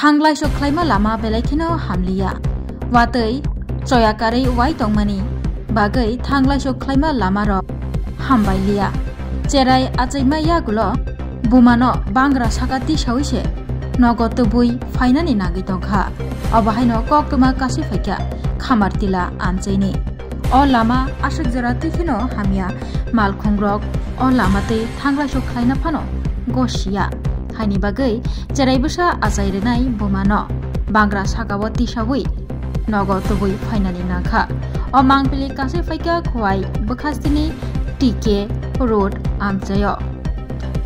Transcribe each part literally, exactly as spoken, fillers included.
Thanglaiso khlaima lama belai kheno hamliya. Watwi choya karwi wai tongmani bagwi thanglaiso khlaima lamarok hambai liya. Cherai achaima yagulo bumano bangra saka tisawi se nogo tubui phainani nagwi tongkha. Obo haino koktwma kasui phaikha Khamartila amchaini. O lama aswk jora twi kheno hamya, malkhungrok o lama twi thanglaiso khlaina phano gosiya. Haini bagwi cherai bwsa achai rwnai bumano bangra sakao tisawi nogo tubui phainani nangkha. O mangpili kasui phaikha Khowai bwkhastini T K road amchaio.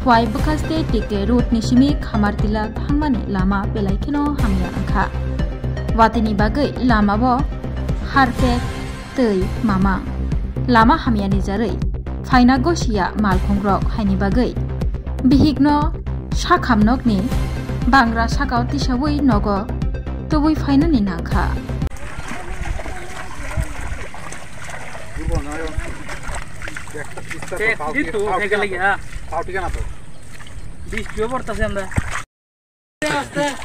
Khowai bwkhaste T K road ni simi Khamartila thangmani lama belai kheno hamya wngkha. Watini bagwi lamao harpek tei mamang. Lama hamyani jarwi phaina gosiya malkhungrok haini bagwi bihikno sakham nokni bangra sakao tisawi nogo tubui phainani nangkha.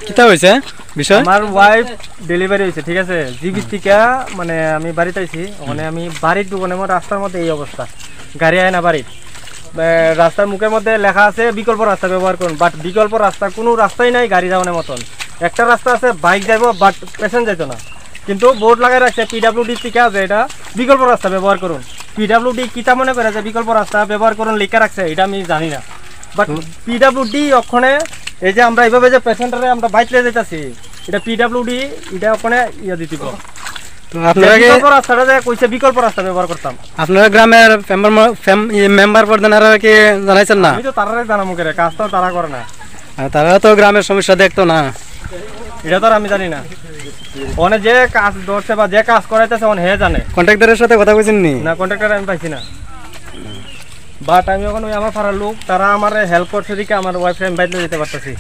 Kita hoise bishoy? Amar wife delivery hoise, thik ase? G B thika, mane, ami barit aisi, okhone ami barit dhukone mo rastar moddhe ei obostha, gari ae na barit. Rastar mukher moddhe lekha ase bikolpo rasta bebohar korun, but bikolpo rasta, kono rastai nai gari jaone moton. Ekta rasta ase, bike jaibo, but patient jaito na. Kintu board lagai rakhse P W D thika je eta bikolpo rasta bebohar korun. P W D kita mone kore je bikolpo rasta bebohar korun likha rakhse, eta ami jani na. But P W D okhone ei je amra eibabe je patient ore amra bike loi jaitasi, eta P W D eta okhone iya ditibo. To apnara ki bikolpo rasta je koise bikolpo rasta bebohar kortam. Apnara gramer member mo-, fem-, member pordhan ara ki janaichon na? Ami to tarare janamu kere, kaj to tara kore na. Tara to gramer somossa dekhto na. Eta to ar ami jani na. One je kaj dhorse ba je kaj koraitase one he jane. Contractor er sathe kotha hoichon ni? Na, contractor ami paisi na. But ami okhone amar parar lok, tara amare help korse dikhe amar wife re ami baire loi jete partasi.